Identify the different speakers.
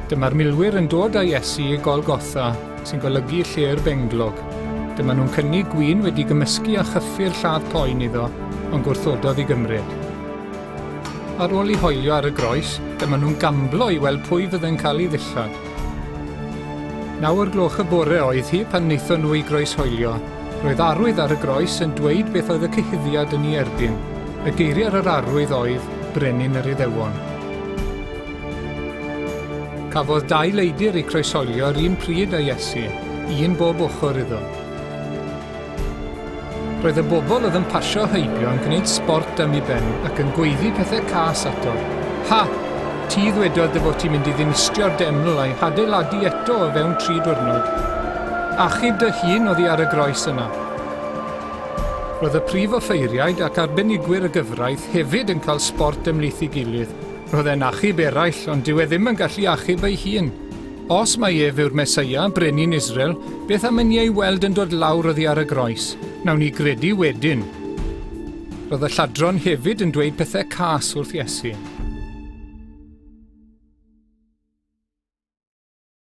Speaker 1: Dyma'r milwyr yn dod â Iesu i Golgotha, sy'n golygu lle'r benglog. Dyma nhw'n cynnig gwin wedi gymysgu â chyffur lladd poen iddo, ond gwrthododd i gymryd. Ar ôl ei hoelio ar y groes, dyma nhw'n gamblo i weld pwy fydde'n cael ei ddillad. Naw o'r gloch y bore oedd hi pan wnaethon nhw ei groeshoelio. Roedd arwydd ar y groes yn dweud beth oedd y cyhuddiad yn ei erbyn. Y geiriau ar yr arwydd oedd, Brenin yr Iddewon. Cafodd dau leidr eu croeshoelio yr un pryd â Iesu, un bob ochr iddo. Roedd y bobl oedd yn pasio heibio yn gwneud sbort am ei ben ac yn gweiddi pethau cas ato. Ha! Ti ddwedodd dy fod ti'n mynd i ddinistrio'r deml a'i hadeiladu eto o fewn tri dwrnod. Achub dy hun oddi ar y groes yna. Roedd y prif offeiriaid ac arbenigwyr y gyfraith hefyd yn cael sbort ymhlith ei gilydd. Roedd e'n achub eraill, ond dyw e ddim yn gallu achub ei hun. Os mai ef yw'r Meseia, brenin Israel, beth am i ni ei weld yn dod lawr oddi ar y groes? Nawn ni gredu wedyn. Roedd y lladron hefyd yn dweud pethau cas wrth Iesu.